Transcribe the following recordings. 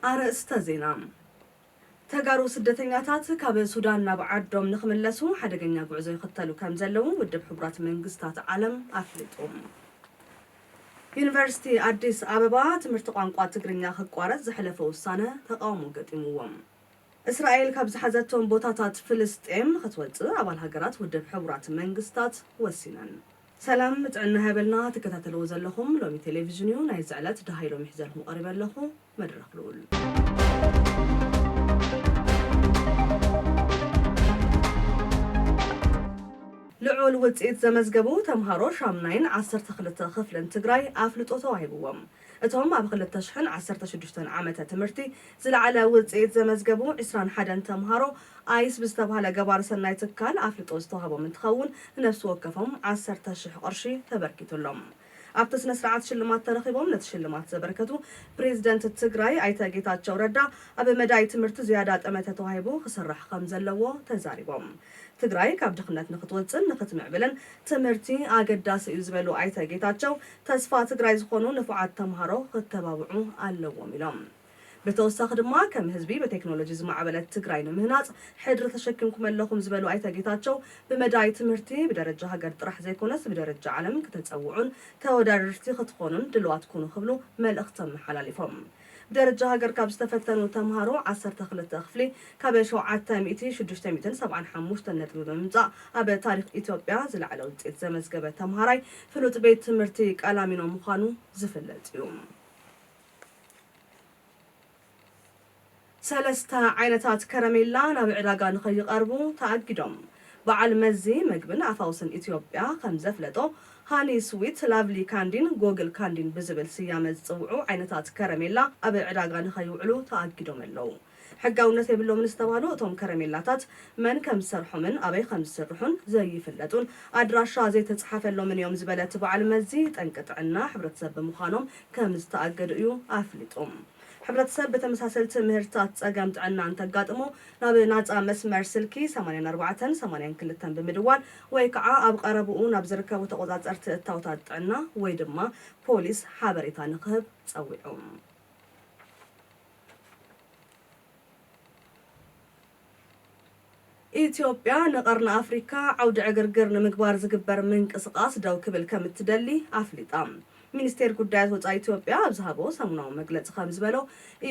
ኣርእስተ ዜና። ተጋሩ ስደተኛታት ካብ ሱዳን ናብ ዓዶም ንኽምለሱ ሓደገኛ ጉዕዞ ይኽተሉ ከም ዘለዉ ውድብ ሕቡራት መንግስታት ዓለም ኣፍሊጡ። ዩኒቨርሲቲ ኣዲስ ኣበባ ትምህርቲ ቋንቋ ትግርኛ ክቋረጽ ዝሓለፈ ውሳነ ተቓውሞ ገጢምዎ። እስራኤል ካብ ዝሓዘቶም ቦታታት ፍልስጤም ንኽትወጽእ ኣባል ሃገራት ውድብ ሕቡራት መንግስታት ወሲነን። ሰላም ጥዕና ይሃበልና ትከታተልዎ ዘለኹም ሎሚ ቴሌቪዥን እዩ። ናይዚ ዕለት ደሃይ ሎሚ ሒዘልኩም ቀሪበ ኣለኹ። መድረኽ ልዑል። ልዑል ውጽኢት ዘመዝገቡ ተምሃሮ ሻምናይን ዓሰርተ ክልተ ክፍልን ትግራይ ኣፍልጦ ተዋሂብዎም። እቶም ኣብ ክልተ ሽሕን ዓሰርተ ሽዱሽተን ዓመተ ትምህርቲ ዝለዓለ ውጽኢት ዘመዝገቡ ዕስራን ሓደን ተምሃሮ ኣይስ ብዝተባህለ ገባሪ ሰናይ ትካል ኣፍልጦ ዝተዋህቦም እንትኸውን፣ ንነፍሲ ወከፎም ዓሰርተ ሽሕ ቅርሺ ተበርኪቱሎም። ኣብቲ ስነ ስርዓት ሽልማት ተረኺቦም ነቲ ሽልማት ዘበርከቱ ፕሬዚደንት ትግራይ ኣይተ ጌታቸው ረዳ፣ ኣብ መዳይ ትምህርቲ ዝያዳ ጠመተ ተዋሂቡ ክስራሕ ከም ዘለዎ ተዛሪቦም። ትግራይ ካብ ድኽነት ንኽትወፅን ንኽትምዕብልን ትምህርቲ ኣገዳሲ እዩ ዝበሉ ኣይተ ጌታቸው፣ ተስፋ ትግራይ ዝኾኑ ንፉዓት ተምሃሮ ክተባብዑ ኣለዎም ኢሎም። ብተወሳኺ ድማ ከም ህዝቢ ብቴክኖሎጂ ዝማዕበለት ትግራይ ንምህናፅ ሕድሪ ተሸኪምኩም ኣለኹም ዝበሉ ኣይተ ጌታቸው፣ ብመዳይ ትምህርቲ ብደረጃ ሃገር ጥራሕ ዘይኮነስ ብደረጃ ዓለም ክተፀውዑን ተወዳደርቲ ክትኾኑን ድልዋት ኩኑ ክብሉ መልእኽቲ ኣመሓላሊፎም። ብደረጃ ሃገር ካብ ዝተፈተኑ ተምሃሮ ዓሰርተ ክልተ ክፍሊ ካብ ሸውዓተ ሚእቲ ሽዱሽተ ሚእትን ሰብዓን ሓሙሽተን ነጥቢ ብምምፃእ ኣብ ታሪኽ ኢትዮጵያ ዝለዓለ ውፅኢት ዘመዝገበ ተምሃራይ ፍሉጥ ቤት ትምህርቲ ቀላሚኖ ምዃኑ ዝፍለጥ እዩ። ሰለስተ ዓይነታት ከረሜላ ናብ ዕዳጋ ንኸይቐርቡ ተኣጊዶም። በዓል መዚ መግብን ኣፋውስን ኢትዮጵያ ከም ዘፍለጦ፣ ሃኒ ስዊት፣ ላቭሊ ካንዲን ጎግል ካንዲን ብዝብል ስያመ ዝጽውዑ ዓይነታት ከረሜላ ኣብ ዕዳጋ ንኸይውዕሉ ተኣጊዶም ኣለዉ። ሕጋውነት የብሎምን ዝተባህሉ እቶም ከረሜላታት መን ከም ዝሰርሖምን ኣበይ ከም ዝስርሑን ዘይፍለጡን ኣድራሻ ዘይተጻሓፈሎምን እዮም ዝበለ እቲ በዓል መዚ፣ ጠንቂ ጥዕና ሕብረተሰብ ብምዃኖም ከም ዝተኣገዱ እዩ ኣፍሊጡ። ሕብረተሰብ ብተመሳሰልቲ ምህርታት ጸገም ጥዕና እንተጋጥሞ ናብ ናጻ መስመር ስልኪ ሰማንያን ኣርባዕተን ሰማንያን ክልተን ብምድዋል ወይ ከዓ ኣብ ቀረብኡ ናብ ዝርከቡ ተቆጻጸርቲ እታወታት ጥዕና ወይ ድማ ፖሊስ ሓበሬታ ንክህብ ጸዊዑ። ኢትዮጵያ ንቀርኒ ኣፍሪካ ዓውዲ ዕግርግር ንምግባር ዝግበር ምንቅስቃስ ደው ክብል ከም እትደሊ ኣፍሊጣ። ሚኒስቴር ጉዳያት ወፃኢ ኢትዮጵያ ኣብ ዝሃቦ ሰሙናዊ መግለፂ ከም ዝበሎ፣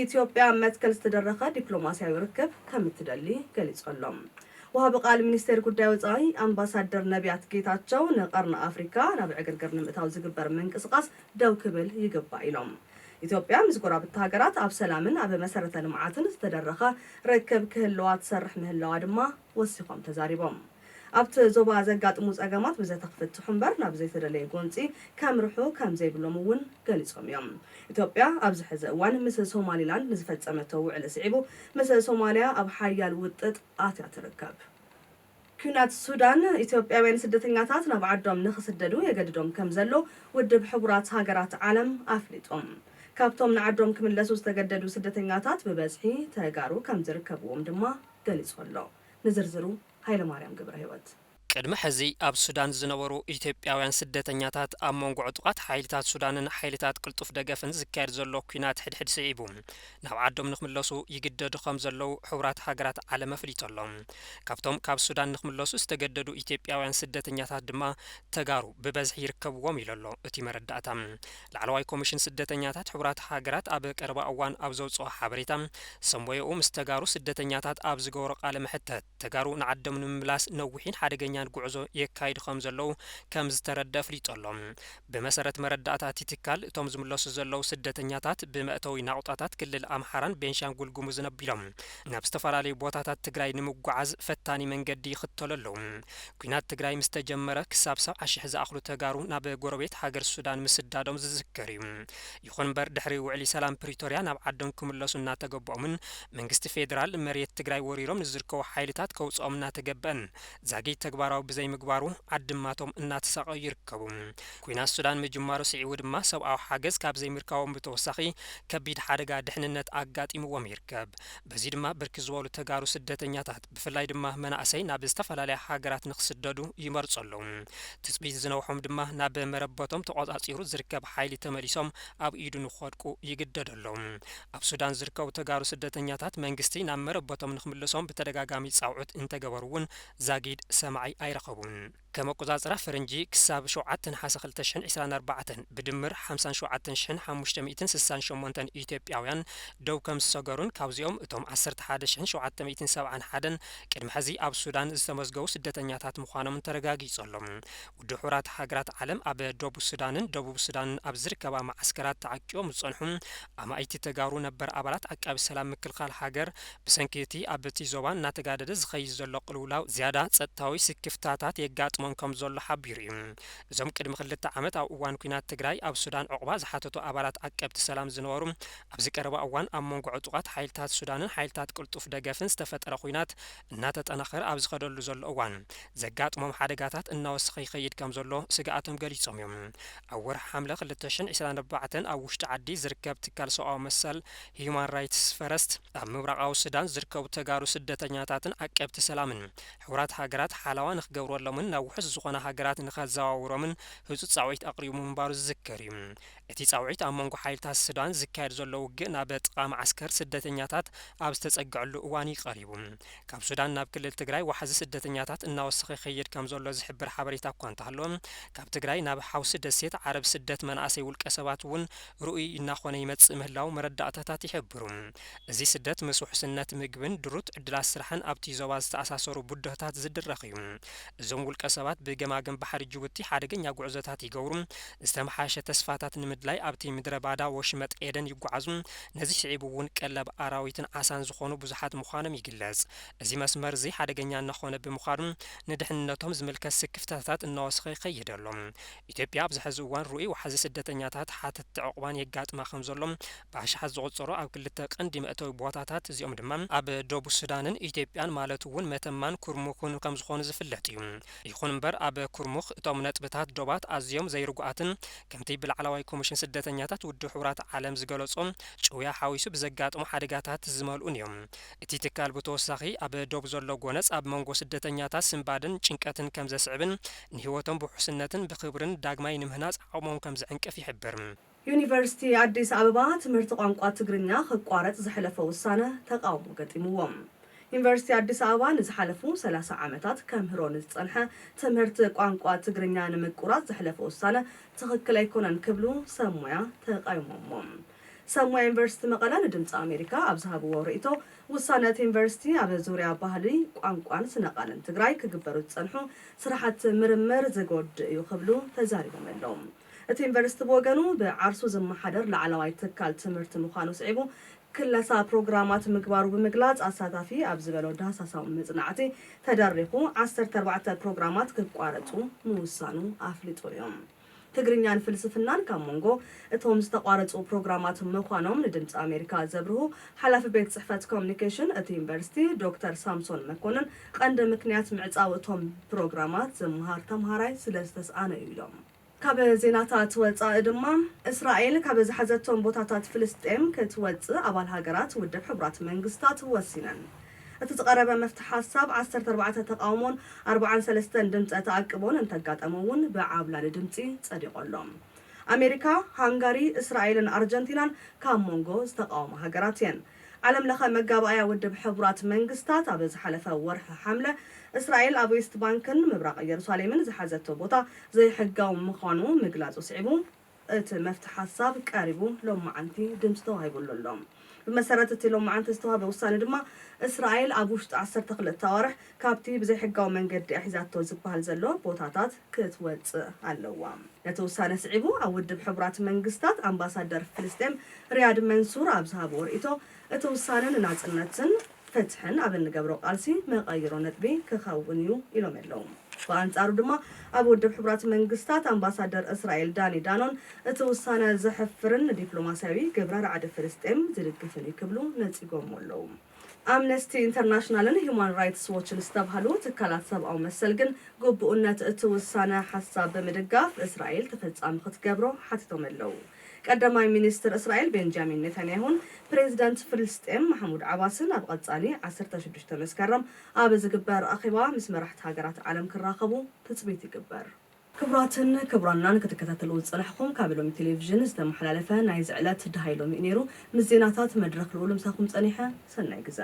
ኢትዮጵያ መትከል ዝተደረኸ ዲፕሎማሲያዊ ርክብ ከም እትደሊ ገሊጹ ኣሎ። ወሃቢ ቃል ሚኒስቴር ጉዳይ ወፃኢ ኣምባሳደር ነቢያት ጌታቸው ንቀርኒ ኣፍሪካ ናብ ዕግርግር ንምእታው ዝግበር ምንቅስቃስ ደው ክብል ይግባእ ኢሎም። ኢትዮጵያ ምስ ጎረባብቲ ሃገራት ኣብ ሰላምን ኣብ መሰረተ ልምዓትን ዝተደረኸ ርክብ ክህልዋ ትሰርሕ ምህላዋ ድማ ወሲኾም ተዛሪቦም። ኣብቲ ዞባ ዘጋጥሙ ጸገማት ብዘተ ክፍትሑ እምበር ናብ ዘይተደለየ ጎንጺ ከምርሑ ከም ዘይብሎም እውን ገሊጾም እዮም። ኢትዮጵያ ኣብዚ ሕዚ እዋን ምስ ሶማሊላንድ ንዝፈጸመቶ ውዕሊ ስዒቡ ምስ ሶማልያ ኣብ ሓያል ውጥጥ ኣትያ ትርከብ። ኲናት ሱዳን ኢትዮጵያውያን ስደተኛታት ናብ ዓዶም ንኽስደዱ የገድዶም ከም ዘሎ ውድብ ሕቡራት ሃገራት ዓለም ኣፍሊጡ። ካብቶም ንዓዶም ክምለሱ ዝተገደዱ ስደተኛታት ብበዝሒ ተጋሩ ከም ዝርከብዎም ድማ ገሊጹ ኣሎ። ንዝርዝሩ ሃይለማርያም ገብረህይወት። ቅድሚ ሕዚ ኣብ ሱዳን ዝነበሩ ኢትዮጵያውያን ስደተኛታት ኣብ መንጎ ዕጡቓት ሓይልታት ሱዳንን ሓይልታት ቅልጡፍ ደገፍን ዝካየድ ዘሎ ኲናት ሕድሕድ ስዒቡ ናብ ዓዶም ንኽምለሱ ይግደዱ ከም ዘለዉ ሕቡራት ሃገራት ዓለም ኣፍሊጡ ኣሎ። ካብቶም ካብ ሱዳን ንኽምለሱ ዝተገደዱ ኢትዮጵያውያን ስደተኛታት ድማ ተጋሩ ብበዝሒ ይርከብዎም ኢሉ ኣሎ እቲ መረዳእታ። ላዕለዋይ ኮሚሽን ስደተኛታት ሕቡራት ሃገራት ኣብ ቀረባ እዋን ኣብ ዘውፅኦ ሓበሬታ፣ ሰንቦየኡ ምስ ተጋሩ ስደተኛታት ኣብ ዝገበሮ ቃለ መሕተት፣ ተጋሩ ንዓዶም ንምምላስ ነዊሕን ሓደገኛን ጉዕዞ የካይዱ ከም ዘለዉ ከም ዝተረደ ኣፍሊጡ ኣሎ። ብመሰረት መረዳእታ እቲ ትካል፣ እቶም ዝምለሱ ዘለዉ ስደተኛታት ብመእተዊ ናቑጣታት ክልል ኣምሓራን ቤንሻንጉል ጉሙዝን ኣቢሎም ናብ ዝተፈላለዩ ቦታታት ትግራይ ንምጉዓዝ ፈታኒ መንገዲ ይኽተሉ ኣለዉ። ኲናት ትግራይ ምስ ተጀመረ ክሳብ ሰብዓ ሽሕ ዝኣኽሉ ተጋሩ ናብ ጎረቤት ሃገር ሱዳን ምስዳዶም ዝዝከር እዩ። ይኹን እምበር ድሕሪ ውዕሊ ሰላም ፕሪቶርያ ናብ ዓዶም ክምለሱ እናተገበኦምን መንግስቲ ፌዴራል መሬት ትግራይ ወሪሮም ንዝርከቡ ሓይልታት ከውፅኦም እናተገበአን ዛጊት ተግባር ተግባራዊ ብዘይምግባሩ ዓድማቶም እናተሳቐዩ ይርከቡ። ኲናት ሱዳን ምጅማሩ ስዒቡ ድማ ሰብኣዊ ሓገዝ ካብ ዘይምርካቦም ብተወሳኺ ከቢድ ሓደጋ ድሕንነት ኣጋጢምዎም ይርከብ። በዚ ድማ ብርክት ዝበሉ ተጋሩ ስደተኛታት ብፍላይ ድማ መናእሰይ ናብ ዝተፈላለያ ሃገራት ንክስደዱ ይመርጹ ኣለዉ። ትጽቢት ዝነውሖም ድማ ናብ መረበቶም ተቖጻጺሩ ዝርከብ ሓይሊ ተመሊሶም ኣብ ኢዱ ንክወድቁ ይግደዱ ኣለዉ። ኣብ ሱዳን ዝርከቡ ተጋሩ ስደተኛታት መንግስቲ ናብ መረበቶም ንክምልሶም ብተደጋጋሚ ጻውዕት እንተገበሩ እውን ዛጊድ ሰማዒ ኣይረኸቡን። ከም ኣቆጻጽራ ፈረንጂ ክሳብ ሸውዓተ ነሓሰ ክልተ ሽሕን ዕስራን ኣርባዕተን ብድምር ሓምሳን ሸውዓተን ሽሕን ሓሙሽተ ሚእትን ስሳን ሸሞንተን ኢትዮጵያውያን ደው ከም ዝሰገሩን ካብዚኦም እቶም ዓሰርተ ሓደ ሽሕን ሸውዓተ ሚእትን ሰብዓን ሓደን ቅድሚ ሕዚ ኣብ ሱዳን ዝተመዝገቡ ስደተኛታት ምዃኖምን ተረጋጊጹ ኣሎ። ውድብ ሕቡራት ሃገራት ዓለም ኣብ ደቡብ ሱዳንን ደቡብ ሱዳንን ኣብ ዝርከባ መዓስከራት ተዓቂቦም ዝጸንሑ ኣማኢት ተጋሩ ነበር ኣባላት ዓቃቢ ሰላም ምክልኻል ሃገር ብሰንኪ እቲ ኣብቲ ዞባ እናተጋደደ ዝኸይድ ዘሎ ቅልውላው ዝያዳ ጸጥታዊ ስክፍታታት የጋጥሞም ከም ዘሎ ሓቢሩ እዩ። እዞም ቅድሚ ክልተ ዓመት ኣብ እዋን ኲናት ትግራይ ኣብ ሱዳን ዑቕባ ዝሓተቱ ኣባላት ዓቀብቲ ሰላም ዝነበሩ ኣብዚ ቀረባ እዋን ኣብ መንጎ ዕጡቓት ሓይልታት ሱዳንን ሓይልታት ቅልጡፍ ደገፍን ዝተፈጠረ ኲናት እናተጠናኸረ ኣብ ዝኸደሉ ዘሎ እዋን ዘጋጥሞም ሓደጋታት እናወሰኸ ይኸይድ ከም ዘሎ ስግኣቶም ገሊጾም እዮም። ኣብ ወርሒ ሓምለ ክልተ ሽሕን ዕስራን ኣርባዕተን ኣብ ውሽጢ ዓዲ ዝርከብ ትካል ሰብኣዊ መሰል ሂዩማን ራይትስ ፈረስት ኣብ ምብራቓዊ ሱዳን ዝርከቡ ተጋሩ ስደተኛታትን ዓቀብቲ ሰላምን ሕቡራት ሃገራት ሓላዋ ንክገብረሎምን ናብ ውሑስ ዝኾና ሃገራት ንኸዘዋውሮምን ህጹጽ ጻውዒት ኣቕሪቡ ምንባሩ ዝዝከር እዩ። እቲ ጻውዒት ኣብ መንጎ ሓይልታት ሱዳን ዝካየድ ዘሎ ውግእ ናብ ጥቓ መዓስከር ስደተኛታት ኣብ ዝተጸግዐሉ እዋን እዩ ቀሪቡ። ካብ ሱዳን ናብ ክልል ትግራይ ዋሕዚ ስደተኛታት እናወሰኸ ይኸይድ ከም ዘሎ ዝሕብር ሓበሬታ እኳ እንተሃሎ፣ ካብ ትግራይ ናብ ሓውሲ ደሴት ዓረብ ስደት መናእሰይ ውልቀ ሰባት እውን ርኡይ እናኾነ ይመጽእ ምህላው መረዳእታታት ይሕብሩ። እዚ ስደት ምስ ውሕስነት ምግብን ድሩት ዕድላት ስራሕን ኣብቲ ዞባ ዝተኣሳሰሩ ብድሆታት ዝድረኽ እዩ። እዞም ውልቀ ሰባት ብገማግም ባሕሪ ጅቡቲ ሓደገኛ ጉዕዞታት ይገብሩ፣ ዝተመሓየሸ ተስፋታት ንምድላይ ኣብቲ ምድረ ባዳ ወሽመጥ ኤደን ይጓዓዙ፣ ነዚ ስዒቡ እውን ቀለብ ኣራዊትን ዓሳን ዝኾኑ ብዙሓት ምዃኖም ይግለጽ። እዚ መስመር እዚ ሓደገኛ እናኾነ ብምዃኑ ንድሕንነቶም ዝምልከት ስክፍታታት እናወሰኸ ይኸይድ ኣሎ። ኢትዮጵያ ኣብዚ ሕዚ እዋን ርኡይ ዋሕዚ ስደተኛታት ሓተትቲ ዕቑባን የጋጥማ ከም ዘሎ ብኣሽሓት ዝቑጸሩ ኣብ ክልተ ቀንዲ መእተዊ ቦታታት እዚኦም ድማ ኣብ ደቡብ ሱዳንን ኢትዮጵያን ማለት እውን መተማን ኩርሙክን ከም ዝኾኑ ዝፍለጥ እዩ። ይኹን እምበር ኣብ ኩርሙክ እቶም ነጥብታት ዶባት ኣዝዮም ዘይርጉኣትን ከምቲ ብላዕለዋይ ኮሚሽን ስደተኛታት ውድብ ሕቡራት ዓለም ዝገለጾ ጭውያ ሓዊሱ ብዘጋጥሙ ሓደጋታት ዝመልኡን እዮም። እቲ ትካል ብተወሳኺ ኣብ ዶብ ዘሎ ጎነጽ ኣብ መንጎ ስደተኛታት ስንባድን ጭንቀትን ከም ዘስዕብን ንህይወቶም ብውሕስነትን ብኽብርን ዳግማይ ንምህናጽ ዓቕሞም ከም ዝዕንቅፍ ይሕብር። ዩኒቨርሲቲ ኣዲስ ኣበባ ትምህርቲ ቋንቋ ትግርኛ ክቋረጽ ዘሕለፎ ውሳነ ተቃውሞ ገጢምዎም። ዩኒቨርሲቲ ኣዲስ ኣበባ ንዝሓለፉ ሰላሳ ዓመታት ከምህሮ ንዝጸንሐ ትምህርቲ ቋንቋ ትግርኛ ንምቁራጽ ዘሕለፎ ውሳነ ትኽክል ኣይኮነን ክብሉ ሰብ ሞያ ተቃይሞሞ። ሰብ ሞያ ዩኒቨርሲቲ መቐለ ንድምፂ ኣሜሪካ ኣብ ዝሃብዎ ርእይቶ፣ ውሳነ እቲ ዩኒቨርሲቲ ኣብ ዙርያ ባህሊ፣ ቋንቋን ስነ ቃልን ትግራይ ክግበሩ ዝጸንሑ ስራሕቲ ምርምር ዝጎድእ እዩ ክብሉ ተዛሪቦም ኣለዉ። እቲ ዩኒቨርሲቲ ብወገኑ ብዓርሱ ዝመሓደር ላዕለዋይ ትካል ትምህርቲ ምዃኑ ስዒቡ ክለሳ ፕሮግራማት ምግባሩ ብምግላጽ ኣሳታፊ ኣብ ዝበሎ ዳህሳሳዊ መጽናዕቲ ተደሪኹ ዓሰርተ ኣርባዕተ ፕሮግራማት ክቋረጹ ምውሳኑ ኣፍሊጡ እዩ። ትግርኛን ፍልስፍናን ካብ መንጎ እቶም ዝተቋረጹ ፕሮግራማት ምዃኖም ንድምፂ ኣሜሪካ ዘብርሁ ሓላፊ ቤት ጽሕፈት ኮሚኒኬሽን እቲ ዩኒቨርሲቲ ዶክተር ሳምሶን መኮንን ቀንዲ ምክንያት ምዕጻው እቶም ፕሮግራማት ዝምሃር ተምሃራይ ስለ ዝተስኣነ እዩ ኢሎም። ካብ ዜናታት ወጻኢ ድማ፣ እስራኤል ካብ ዝሓዘቶም ቦታታት ፍልስጤም ክትወጽእ ኣባል ሃገራት ውድብ ሕቡራት መንግስታት ወሲነን። እቲ ዝቐረበ መፍትሒ ሓሳብ ዓሰርተ ኣርባዕተ ተቓውሞን ኣርባዓን ሰለስተን ድምፀ ተኣቅቦን እንተጋጠመ እውን ብዓብላሊ ድምፂ ጸዲቑ ኣሎ። ኣሜሪካ፣ ሃንጋሪ፣ እስራኤልን ኣርጀንቲናን ካብ መንጎ ዝተቓወማ ሃገራት እየን። ዓለም ለኸ መጋባእያ ውድብ ሕቡራት መንግስታት ኣብ ዝሓለፈ ወርሒ ሓምለ እስራኤል ኣብ ዌስት ባንክን ምብራቕ ኢየሩሳሌምን ዝሓዘቶ ቦታ ዘይሕጋዊ ምዃኑ ምግላጹ ስዒቡ፣ እቲ መፍትሒ ሓሳብ ቀሪቡ ሎማዓንቲ ድምፂ ተዋሂቡሉ ኣሎ። ብመሰረት እቲ ሎማዓንቲ ዝተዋህበ ውሳነ ድማ እስራኤል ኣብ ውሽጢ ዓሰርተ ክልተ ኣዋርሕ ካብቲ ብዘይሕጋዊ መንገዲ እያ ሒዛቶ ዝበሃል ዘሎ ቦታታት ክትወፅእ ኣለዋ። ነቲ ውሳነ ስዒቡ ኣብ ውድብ ሕቡራት መንግስታት ኣምባሳደር ፍልስጤም ሪያድ መንሱር ኣብ ዝሃብዎ ርእይቶ፣ እቲ ውሳነ ንናጽነትን ፍትሕን ኣብ እንገብሮ ቃልሲ መቐይሮ ነጥቢ ክኸውን እዩ ኢሎም ኣለዉ። ብኣንጻሩ ድማ ኣብ ውድብ ሕቡራት መንግስታት ኣምባሳደር እስራኤል ዳኒ ዳኖን እቲ ውሳነ ዘሕፍርን ንዲፕሎማስያዊ ግብረ ራዕዲ ፍልስጤም ዝድግፍን እዩ ክብሉ ነጺጎምዎ ኣለዉ። ኣምነስቲ ኢንተርናሽናልን ሂዩማን ራይትስ ዎችን ዝተባህሉ ትካላት ሰብኣዊ መሰል ግን ግቡእነት እቲ ውሳነ ሓሳብ ብምድጋፍ እስራኤል ተፈጻሚ ክትገብሮ ሓቲቶም ኣለዉ። ቀዳማይ ሚኒስትር እስራኤል ቤንጃሚን ኔታንያሁን ፕሬዚደንት ፍልስጤም ማሕሙድ ዓባስን ኣብ ቀጻሊ ዓሰርተ ሽዱሽተ መስከረም ኣብ ዝግበር ኣኼባ ምስ መራሕቲ ሃገራት ዓለም ክራኸቡ ትጽቢት ይግበር። ክቡራትን ክቡራናን ክትከታተልዎ ዝጸናሕኩም ካብ ሎሚ ቴሌቪዥን ዝተመሓላለፈ ናይዚ ዕለት ደሃይ ሎሚ እዩ ነይሩ። ምስ ዜናታት መድረኽ ልኡል ምሳኹም ጸኒሐ። ሰናይ ግዘ።